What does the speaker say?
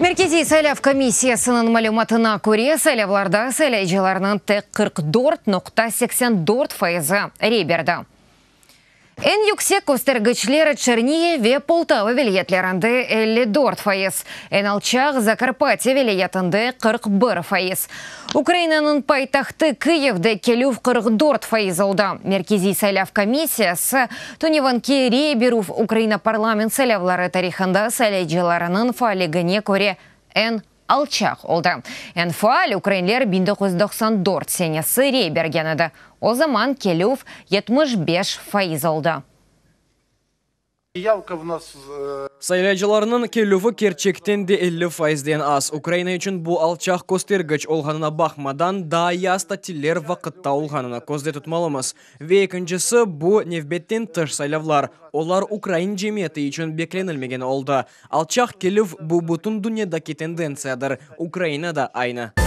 Merkeziy saylav komissiyasınıñ malümatına köre, saylavlarda saylayıcılarnıñ tek 44,84 fayızı rey berdi. Eñ yüksek köstergiçler Çernihiv ve Poltava vilâyetlerinde, 54%, eñ alçaq Zakarpatye vilâyetinde, 41%. Ukrainanıñ paytahtı Kiyevde kelüv 44% oldı. Merkeziy saylav komissiyası tünevinki rey berüv Ukraina parlament saylavları tarihında saylayıcılarınıñ faalligine köre eñ alçaq oldı. Eñ faal ukrainler 1994 senesi rey bergen edi. O zaman kelüv 75% oldı. Явка в нас Saylayıcılarnıñ kelüvi kerçekten de 50 faizden az. Ukraina içün bu alçaq köstergiç olğanına baqmadan, daa yaz tatiller vaqıtta olğanını közde tutmalımız. Ve ekincisi, bu nevbetten tış saylavlar. Olar ukrain cemiyeti içün beklenilmegen oldı. Alçaq kelüv bu bütün dünyadaki tendentsiyadır. Ukraina da aynı.